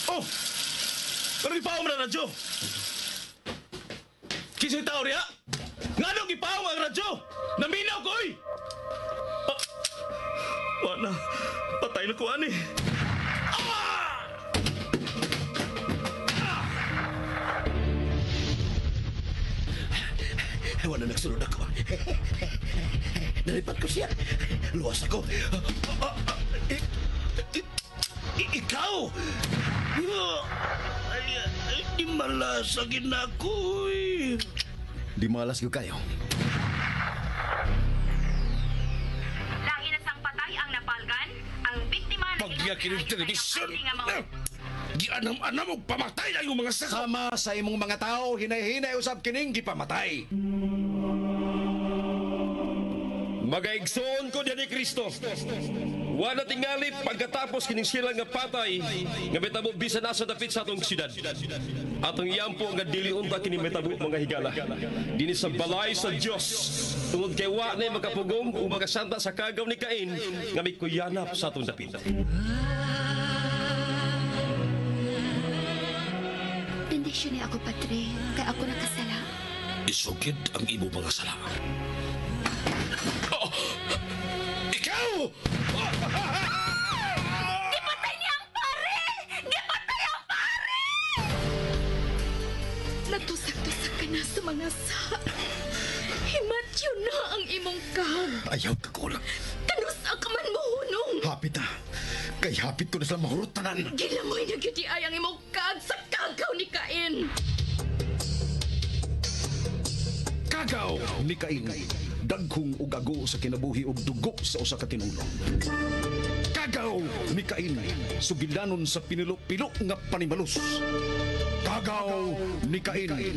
Oh! Pero gipaom na radyo! Kinsay tao riya? Nganong gipaom ang radyo? Naminaw ko, oy! Ah, wala. Patay na ko, ani. Wala nagsulod ako. Nalipat ko siya. Luwas ako. Ikaw! Ay, ay, di malas ang ko, eh. Di malas ko kayo. Lahi na sang patay ang napalgan, ang biktima na Pagya kining television. Gianam-anam og pamatay ang iyong mga saka. Sama sa imong mga tao, hinay-hinay usab kining gipamatay. Magaigsoon ko diyan ni Kristo. Wala tingali pagkatapos kining sila nga patay nga mitabo bisan asa dapit sa atong syudad. Atong iyampo nga dili unta kini mitabo mga higala. Dinhi sa balay sa Dios. Tungod kay wa na makapugong ug makasanta sa kagaw ni Cain nga mikuyanap sa atong dapit. Bendisyon ni ako, Padre, kay ako nakasala. Isugid ang imo mga sala. Oh! Ikaw! Gipatay niya ang pare! Gipatay ang pare! Natusak-tusak ka na sa mga sa. Himatyo na ang imong kag. Ayaw ka kulang. Kanusa ka man mohunong. Hapit ah. Kay hapit ko na sila mahurot tanan. Gilamoy na gyud ay ang imong kag sa kagaw ni Cain. Kagaw ni Cain. Dagkong ug ago sa kinabuhi ug dugo sa usa ka tinulong. Kagaw ni Cain. Sugilanon sa pinilo-pilo nga panimalus. Kagaw ni Cain.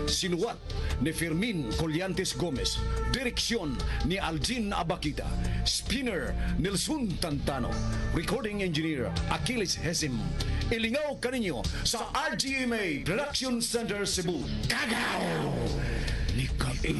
Sinuwat ni Fermin Collantes Gomez. Direksyon ni Aljin Abakita. Spinner Nelson Tantano. Recording engineer Achilles Hesim. Ilingaw kaninyo sa RGMA Production Center Cebu. Kagaw ni Cain.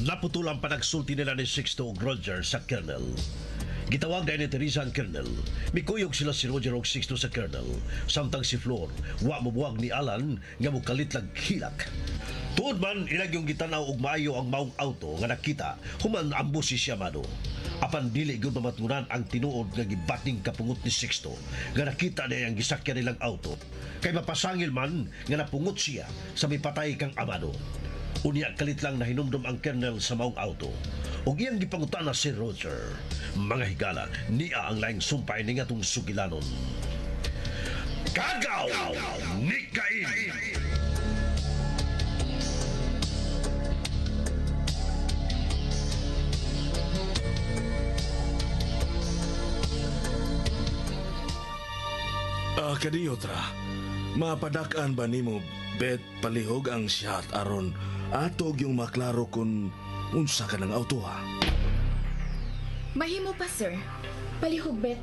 Naputol ang panagsulti nila ni Sixto ug Roger sa Colonel. Gitawag dahil ni Teresa ang Colonel. Mikuyog sila si Roger og Sixto sa Colonel. Samtang si Flor, wa mobuwag ni Alan nga mokalit lang hilak. Tuod man ilag yung gitanaw og maayo ang maong auto nga nakita human ambusi siya mano. Apan dili gyud mamatunan ang tinuod nga gibating kapungot ni Sixto nga nakita niya ang gisakyan nilang auto. Kay mapasangil man nga napungot siya sa mipatay kang Amado. Unya kalit lang nahinumdum ang Colonel sa maong auto. Ug iyang gipangutana si Roger. Mga higala, niya ang laing sumpay ni ngatong sugilanon. Kagaw ni Cain! Kaniyo tra, mapadak-an ba nimo bet palihog ang shot aron atog yung maklaro kung unsa ka ng auto ha? Mahimo pa, sir. Palihog, bet.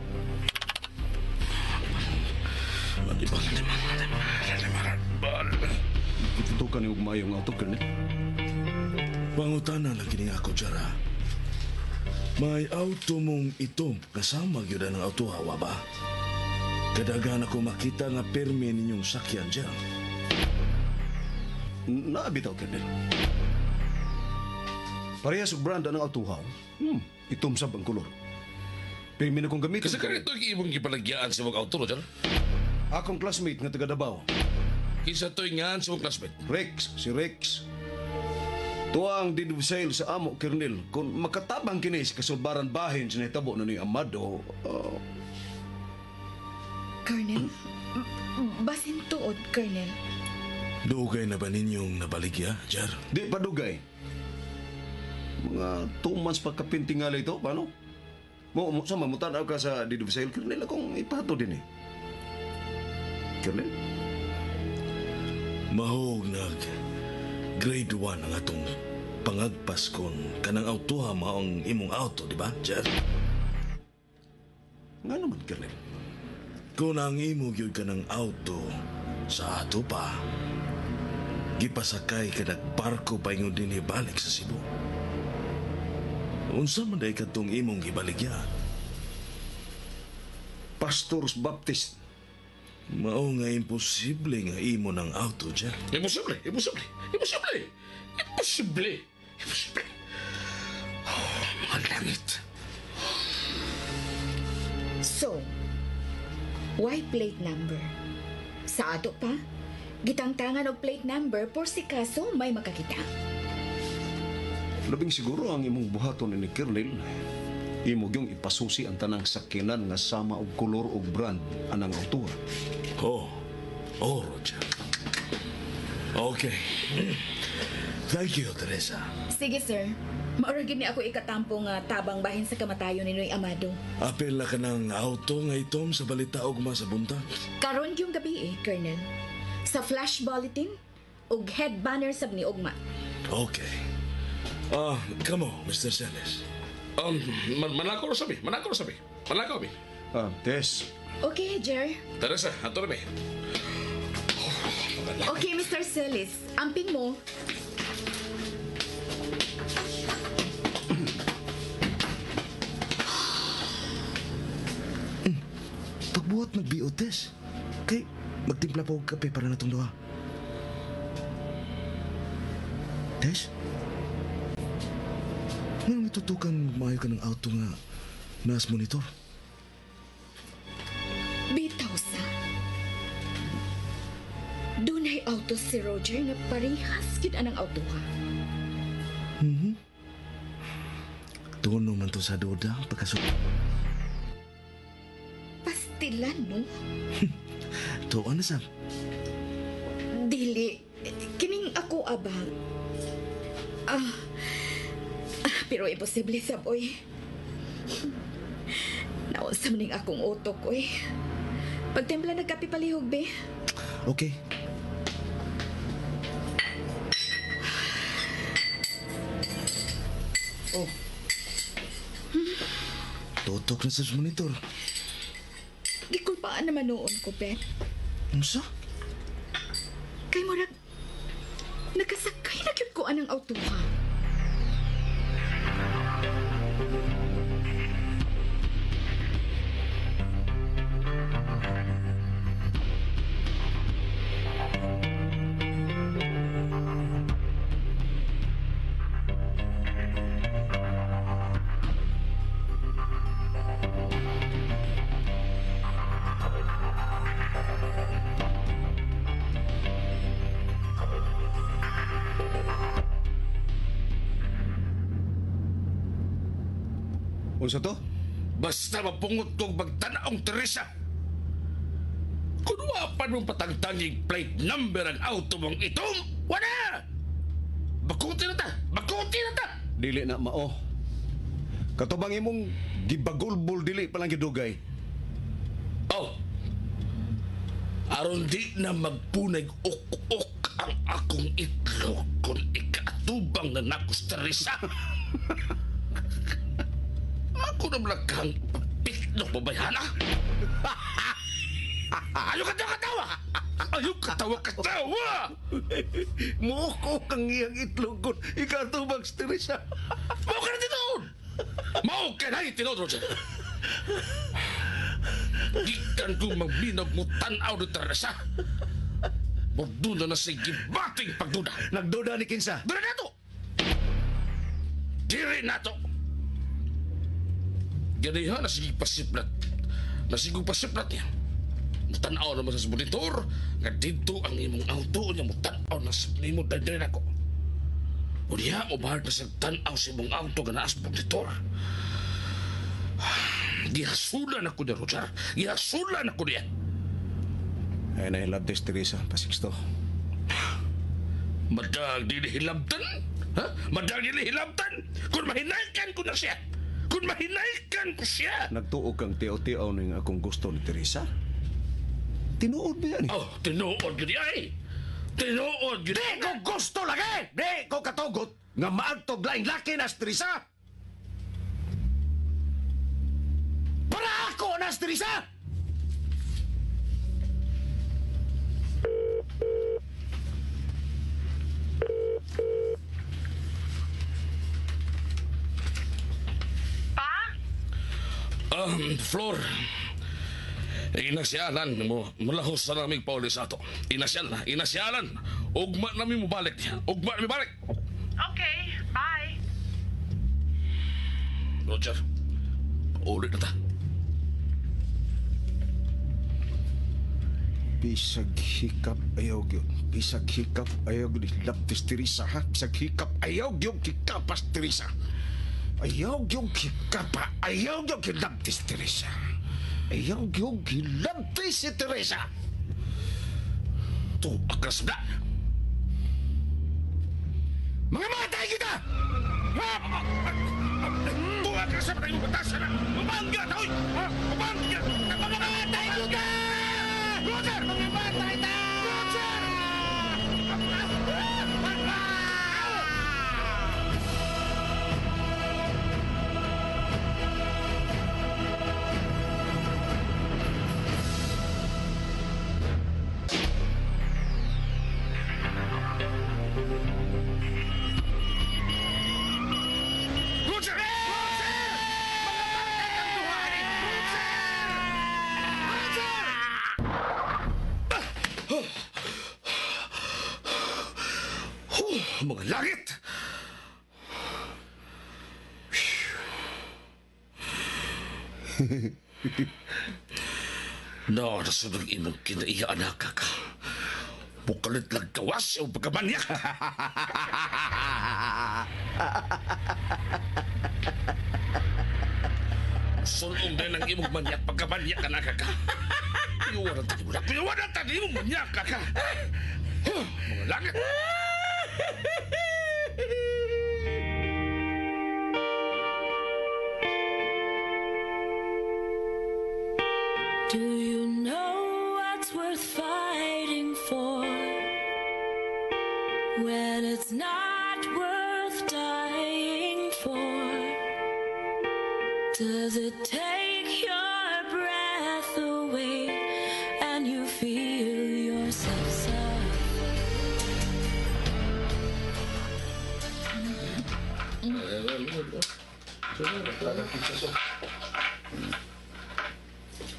Itutukan ni ugmay ang auto, Colonel. Pangutana lang kini ako, Jara. May auto mong itom kasama gyud ang auto hawa ba? Kadaghan ako makita nga permi ninyong sakyan dyan. Naabitaw, Colonel. Parehas og brand ang auto haw. Itom sab ang kolor. Pirmi na kong gamitin. Kasi kanito yung imong gipalagyaan sa mong auto, Roger. Akong classmate nga taga Davao. Kinsa to'y ngan sa mong classmate? Rex, si Rex. Tuwa ang deed of sale sa amo, Colonel. Kung makatabang kini sa kasulbaran bahin sa nahitabo na ni Amado, Colonel, basin tuod, Colonel. Dugay na ba ninyong nabaligya, Jar? Di pa dugay. Mga 2 months pa kapintingali ito, paano? Mo, sama mo tanaw ka sa deed of sale, Colonel, akong ipato din eh. Colonel? Mahog nag grade 1 ang atong Pangagpas kon kanang autoha mao ang imong auto, di ba, Jer? Nga naman, Colonel. Kung ang imo gyud kanang auto sa ato pa, gipasakay ka nagbarko paingon dinhi balik sa Cebu. Unsa man day kadtong imong gibaligya? Pastors Baptist. Mao nga imposible nga imo ng auto, Jer. Imposible, imposible, imposible, imposible, imposible. Oh, mga langit. So, why plate number? Sa ato pa, gitangtangan og plate number por si kaso may makakita. Labing siguro ang imong buhaton ni Colonel. Imo gyung ipasusi ang tanang sakinan nga sama og kolor og brand anang auto. Oh, oh, Roger. Okay. Thank you, Teresa. Sige, sir. Maura gid ni ako ikatampo nga tabang bahin sa kamatayon ni Noy Amado. Apil na ka ng auto nga itom sa balita ugma sa buntag. Karon yung gabi eh, Colonel. Sa flash bulletin ug head banner sab ni Ugma. Okay. Come on, Mr. Celis. Manakaw sabi, manakaw sabi. Manakaw bi. Tess. Okay, Jer. Teresa, ato na bi. Okay, Mr. Celis. Amping mo. Pagbuhat mag-BO, Tess. Kay, magtimpla pa og kape para natong duha. Tess? Ngano mitutukan maayo ka ng auto nga naas monitor? Bitaw sa. Dunay auto si Roger nga parehas gyud anang auto ha. Tono man to sa duda pagkasuk. Pastilan, no? Tuon na sab. Dili. Kining ako aba. Pero imposible sab, oy. Naunsa man ning akong utok, oy. Pagtempla nagkape palihog, be. Okay. Oh. Tutok na sa monitor. Gikulpaan naman noon ko, Ben. Unsa? Kay murag nakasakay na gyud ko anang auto ha. Unsa to? Basta mapungot kong magtanaong Teresa. Kung wa pa mong patangtanging plate number ang auto mong itom, wala! Bakuti na ta! Bakuti na ta! Dili na mao. Katubang imong gibagulbol dili pa lang gidugay. Oh. Aron di na magpunay ok-ok ang akong itlog kung ikaatubang na nakos Teresa. Ako na malakang pitlok babayhana. Ayaw ka tawa katawa! Ayaw ka tawa katawa! Muko kang iyang itlog kung ikatubang si Teresa. Mao ka na tinuod! Mao ka na tinuod, Roger! Gikan ko magbinog mo tanaw ni Teresa. Magduda na sa gibating pagduda. Nagduda ni Kinsa. Diri nato! Diri nato! Ganiha na sige pasiplat. Nasigong pasiplat niya. Mutanaw naman sa monitor nga dito ang imong auto niya mutanaw na sa nimo diri nako. Unya mo bahal na sa tanaw sa imong auto nga naas monitor. Gihasulan ako niya, Roger. Gihasulan ako niya. Ay, nahilab des, Teresa. Pasixto. Madag dili hilabtan? Ha? Madag dili hilabtan? Kung mahinaykan ko na siya. Kung mahinaykan ko siya. Nagtuo kang tiaw-tiaw ning akong gusto ni Teresa? Tinuod ba yan eh? Oh, tinuod yun ay. Tinuod yun. Di ko gusto lagi! Di ko katugot! Nga maadtog laing laki na si Teresa? Para ako na si Teresa! Pa? Flor, inasyalan mo, mulahos na naming pauli sa ato. Inasyalan, inasyalan. Ugma nami mo balik. Ugma nami balik. Okay, bye. Roger, uli na ta. Bisag hikap ayaw gyud. Bisag hikap ayaw gyud hilabtis Teresa ha. Bisag hikap ayaw gyud hikapas Teresa. Ayaw gyud hikapa. Ayaw gyud hilabtis Teresa. Ayaw gyud hilabtis si Teresa. Tuakas na. Mga matay kita! Tuakas sa patay mo batasan na. Mabangga ta, oy! Mabangga! Mga matay kita! Roger! Mga matay ta! Roger! Roger! Roger! Mga bangkay kang duha ni! Roger! Roger! Huh, mga langit! No, nasunod imong kinaiya anak ka. Bukalit lang gawas o pagkamanyak. Sulong din ang imong manyak pagkamanyak anak ka. Kuyuwan ang tani mo na. Kuyuwan ang tani mo manyak ka. Huh, mga langit. Do you know what's worth fighting for? When it's not worth dying for? Does it take your breath away and you feel yourself suffer?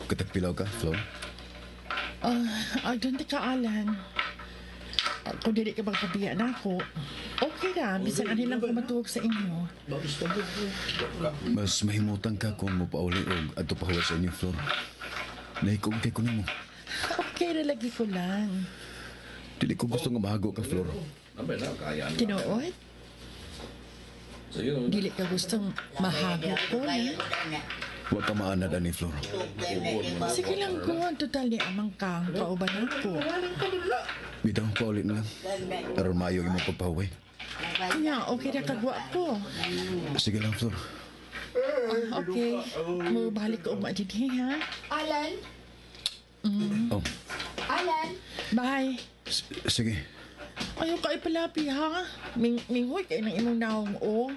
Katagpilaw ka, Flo? Ay, doon ka, Alan. Kung dili ka magpabiya na ako, okay ra, bisan ani lang ko matuog sa inyo. Mas mahimutan ka kung mopauli og adto pahuway sa inyo, Flor. Nahikog kay ko nimo. Okay ra lagi ko lang. Dili ko gusto nga mahago ka, Flor. Tinuod? Dili ka gustong mahago ko na? Wa ka maanad ani, Flor. Sige lang ko, total ni amang kang kauban ako. Bitaw, pauli na lang. Aron maayo imong pagpahuway. Nya, okay ra kagwa ko. Sige lang, Flor. Okay, mubalik ko ugma dinhi ha. Alan? Oh, Alan? Bye. Sige. Ayaw ka ipalabi ha. Minghoy kay ng imong naong o.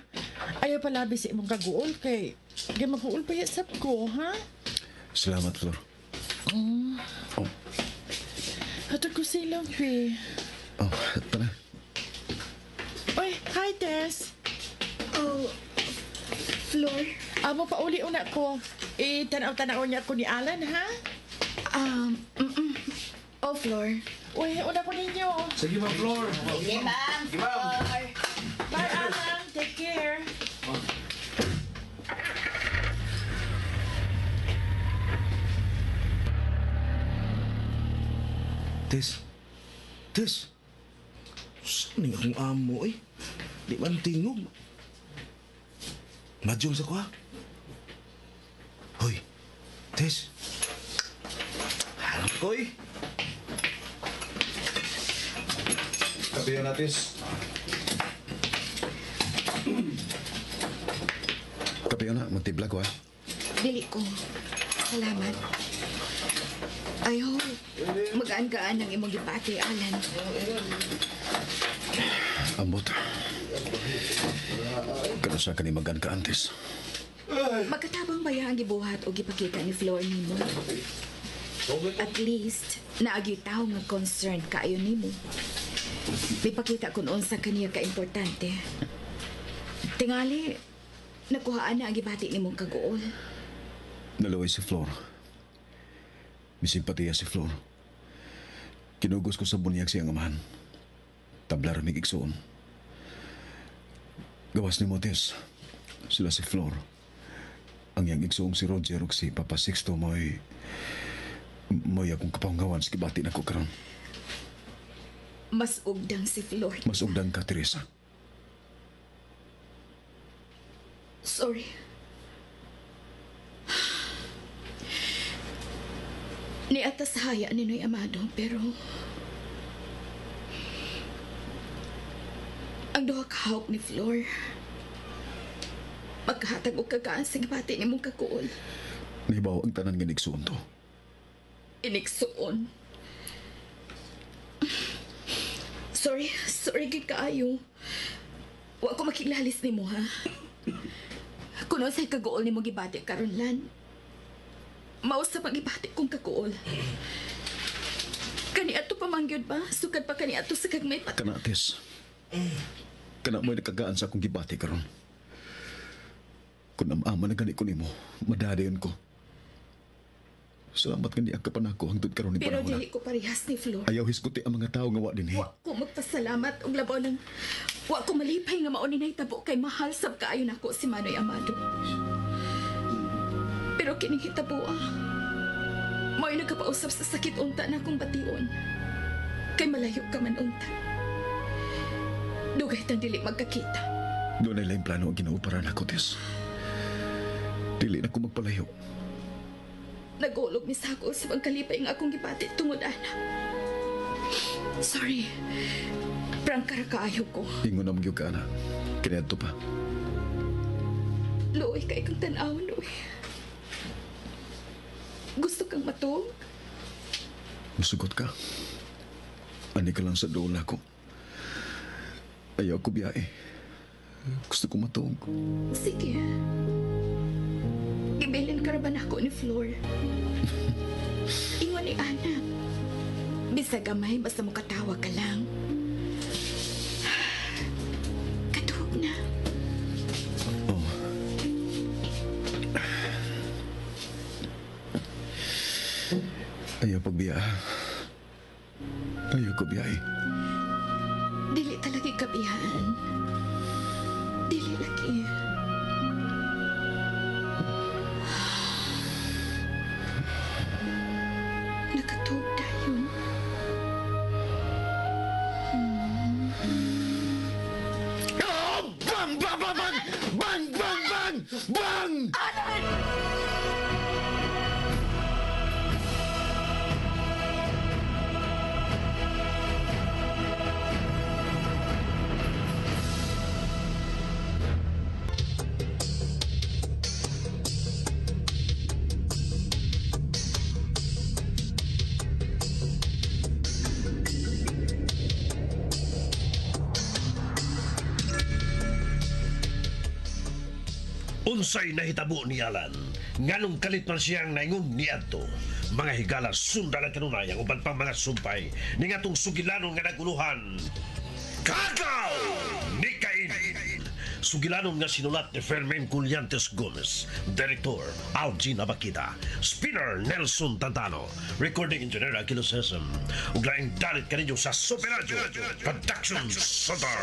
Ayaw palabi sa imong kaguol kay kay maguol pa yasap ko ha. Salamat, Flor. Oh, Hatod ko silang pe. oh, tara. Oy, hi Tess. Oh, Flor? Amo pa uli una ko. Eh, tanaw-tanaw niya ko ni Alan ha. Oh, Flor. Uy, una ko ninyo. Sige, Ma'am Flor. Sige, ma'am. Flor. Bye, Alan. Take care. Tess. Tess. Saan ning akong amo eh? Di man tingog. Madyong sa kuha. Hoy, Tess. Harap ko eh. Kape na, Tess. Kape na, magtibla ko ha. Dili ko. Salamat. Ayaw, magaan-gaan ang imong gipati, Alan. Ambot. Kanusa ka ni magan ka antes. Magkatabang ba ang gibuhat o gipakita ni Flor nimo? At least, naagyo tao nga concerned kaayo nimo. Mipakita kung unsa kaniya kaimportante. Tingali, nakuhaan na ang gibati nimong kaguol. Naluway si Flor. Misimpatiya si Flor. Kinugos ko sa bunyag siyang amahan. Tabla ramig igsuon. Gawas ni Motes. Sila si Flor. Ang iyang igsuong si Roger ug si Papa Sixto mo'y akong kapanggawan sa gibati nako karon. Mas ugdang si Flor. Mas ugdang ka, Teresa. Sorry. Niatas haya ni Noy Amado, pero ang duha ka hawk ni Flor, magkahatag og kagaan sa gibati nimong kakuol. Nahibaw ang tanan nga nigsuon to. Iniksuon. Sorry, sorry gid kaayo. Wa ko makiglalis nimo ha. Kuno say kaguol nimo gibati karon lan. Mao sa pagibati kong kaguol. Kani ato pa man gyud ba? Sukad pa kani ato sa kagmay pa. Kana, Tess. Kana mo'y nakagaan sa akong gibati karon. Kung ama na gani ko nimo, madadayon ko. Salamat nga niya ka pa nako hangtod karon ni Pero panahon. dili ko parehas ni Flor. Ayaw hisguti ang mga tao nga wa dinhi. Wa ko magpasalamat og labaw ng wa ko malipay nga mao ni nahitabo kay mahal sab kaayo nako si Manoy Amado. Pero kining hitabo mao'y nagkapausap sa sakit unta na akong bation. Kay malayo ka man unta. Dugay tang dili magkakita. Doon ay laing plano ang Ginoo para nako, Tess. Dili na ko magpalayo. Nagulog ni Sako sa pagkalipay nga akong gibati tungod ana. Sorry. Prangka ra kaayo ko. Ingon na magyug ka, ana. Kiniadto pa. Luoy kay kang tan-aw, Luoy. Gusto kang matuog? Musugot ka. Ani ka lang sa dool ako. Ayaw ko biyahe. Gusto ko matuog. Sige. Gibilin ka ra ba nako ni Flor? Ingon ni Ana. Bisag gamay, basta mukatawa ka lang. Katuog na. Oh. Ayaw pagbiya. Ayaw ko biyahe. Dili talaga kabihan. Dili lagi. Nakatuog dayon. Oh! Bang! Bang! Bang! Bang! Bang! Bang! Bang! Bang! Alan! Unsay nahitabo ni Alan? Nganong kalit man siyang naingon niadto? Mga higala sundan ang kanunay ang uban pang mga sumpay ni ngatong sugilanon nga naguluhan. Kagaw ni Cain! Sugilanon nga sinulat ni Fermin Culyantes Gomez, Director Algina Bakita, Spinner Nelson Tantano, Recording Engineer Aquilo Sesam, ug laing dalit kaninyo sa Super Radio Production Center.